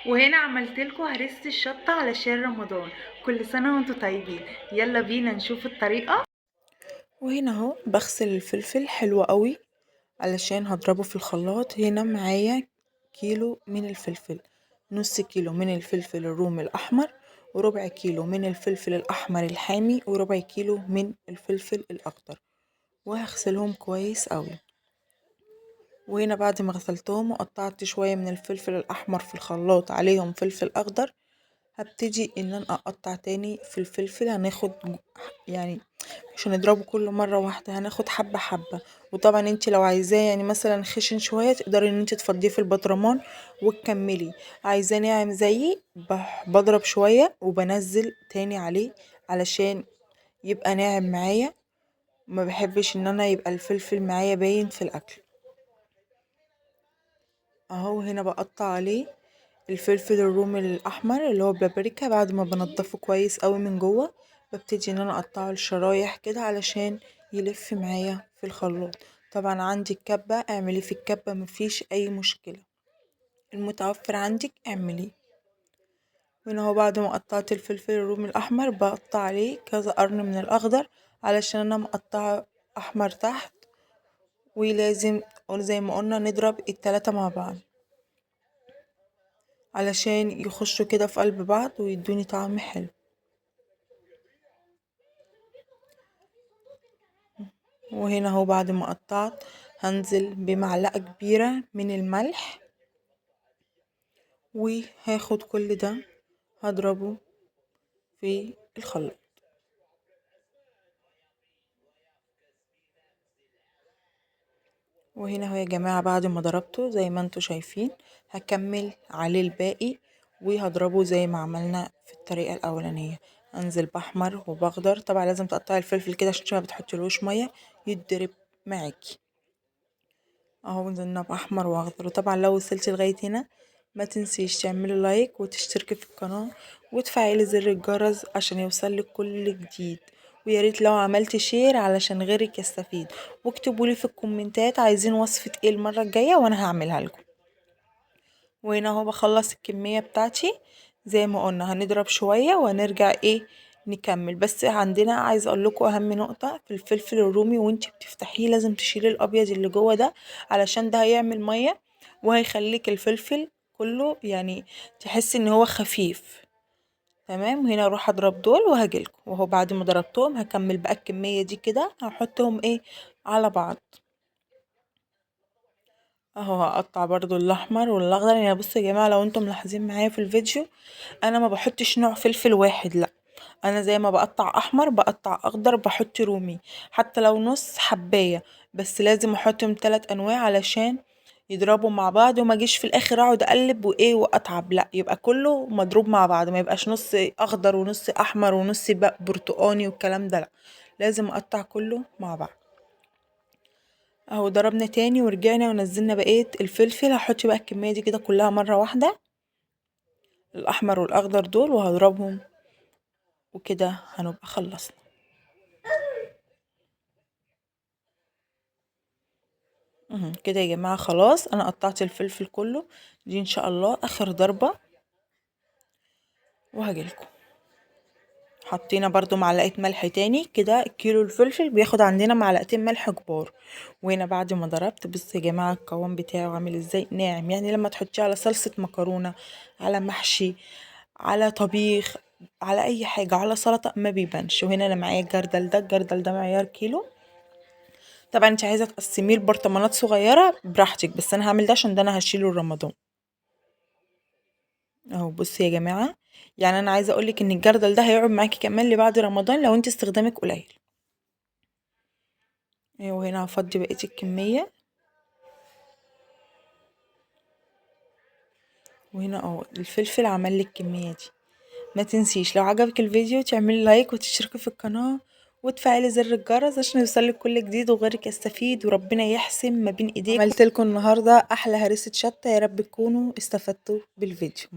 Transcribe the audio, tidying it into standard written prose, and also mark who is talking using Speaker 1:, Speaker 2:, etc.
Speaker 1: وهنا عملت لكم هرسة الشطة علشان رمضان. كل سنة وانتم طيبين. يلا بينا نشوف الطريقة.
Speaker 2: وهنا اهو بغسل الفلفل حلو قوي علشان هضربه في الخلاط. هنا معايا كيلو من الفلفل، نص كيلو من الفلفل الرومي الأحمر، وربع كيلو من الفلفل الأحمر الحامي، وربع كيلو من الفلفل الأخضر، وهغسلهم كويس قوي. وهنا بعد ما غسلتهم وقطعت شوية من الفلفل الأحمر في الخلاط عليهم فلفل أخضر، هبتدي إن أنا أقطع تاني في الفلفل. هناخد يعني مش هنضربه كله مرة واحدة، هناخد حبة حبة. وطبعا انت لو عايزاه يعني مثلا خشن شوية تقدري ان انت تفضيه في البطرمان وتكملي. عايزاه ناعم زيي بضرب شوية وبنزل تاني عليه علشان يبقى ناعم معايا. ما بحبش ان انا يبقى الفلفل معايا باين في الاكل. اهو هنا بقطع عليه الفلفل الرومي الاحمر اللي هو بابريكا. بعد ما بنضفه كويس قوي من جوه ببتدي ان انا اقطعه لشرايح كده علشان يلف معايا في الخلاط. طبعا عندي الكبة، اعمليه في الكبة مفيش اي مشكلة، المتوفر عندك اعمليه. هنا اهو بعد ما قطعت الفلفل الرومي الاحمر بقطع عليه كذا قرن من الاخضر علشان انا مقطعه احمر تحت، ولازم زي ما قلنا نضرب التلاتة مع بعض علشان يخشوا كده في قلب بعض ويدوني طعم حلو. وهنا اهو بعد ما قطعت هنزل بمعلقة كبيرة من الملح، وهاخد كل ده هضربه في الخلاط. وهنا اهو يا جماعة بعد ما ضربته زي ما انتوا شايفين هكمل عليه الباقي وهضربه زي ما عملنا في الطريقة الأولانية. انزل بأحمر وبأخضر. طبعا لازم تقطعي الفلفل كده عشان ما بتحطلوش مية يتضرب معاكي. اهو نزلنا بأحمر وأخضر. وطبعا لو وصلتي لغاية هنا ما تنسيش تعملي like وتشتركي في القناة وتفعلي زر الجرس عشان يوصلك كل جديد، ويا ريت لو عملتي share علشان غيرك يستفيد. واكتبوا لي في الكومنتات عايزين وصفة ايه المرة الجاية وانا هعملها لكم. وهنا اهو بخلص الكمية بتاعتي زي ما قلنا، هنضرب شوية وهنرجع ايه نكمل. بس عندنا عايزة اقول لكم اهم نقطة في الفلفل الرومي، وانتي بتفتحيه لازم تشيلي الابيض اللي جوه ده علشان ده هيعمل مية وهيخليك الفلفل كله يعني تحسي ان هو خفيف. تمام. هنا اروح اضرب دول وهجيلكم. وهو بعد ما ضربتهم هكمل بقى الكمية دي كده، هحطهم ايه على بعض اهو. هقطع برضو الاحمر والاخضر. يعني بصوا يا جماعة لو انتم ملاحظين معايا في الفيديو انا ما بحطش نوع فلفل واحد، لا انا زي ما بقطع احمر بقطع اخضر، بحط رومي حتى لو نص حباية، بس لازم احطهم 3 انواع علشان يضربوا مع بعض، وما اجيش في الاخر اقعد اقلب وايه واتعب، لا يبقى كله مضروب مع بعض، ما يبقاش نص اخضر ونص احمر ونص برتقاني والكلام ده، لا لازم اقطع كله مع بعض. اهو ضربنا تاني ورجعنا ونزلنا بقية الفلفل. هحط بقى الكمية دي كده كلها مرة واحدة، الاحمر والاخضر دول، وهضربهم وكده هنبقى خلصنا. كده يا جماعة خلاص انا قطعت الفلفل كله. دي ان شاء الله اخر ضربة وهجيلكم. حطينا برضو معلقة ملح تاني كده، كيلو الفلفل بياخد عندنا معلقتين ملح كبار. وهنا بعد ما ضربت بصوا يا جماعة القوام بتاعه عامل ازاي، ناعم. يعني لما تحطيه على صلصة مكرونة، على محشي، على طبيخ، على اي حاجة، على سلطة، ما بيبانش. وهنا انا معايا الجردل ده، الجردل ده معيار كيلو. طبعا انت عايزة تقسميه لبرطمانات صغيرة براحتك، بس انا هعمل ده عشان ده انا هشيله لرمضان. اهو بصوا يا جماعة، يعني انا عايزة اقولك ان الجردل ده هيقعد معاكي كمان لبعد رمضان لو انت استخدامك قليل. وهنا هفضي بقية الكمية. وهنا اهو الفلفل عمل لي الكمية دي. ما تنسيش لو عجبك الفيديو تعملي like وتشتركي في القناة وتفعلي زر الجرس عشان يوصلك كل جديد وغيرك يستفيد، وربنا يحسن ما بين ايديكم. عملت لكم النهارده احلى هريسه شطه، يا رب تكونوا استفدتوا بالفيديو.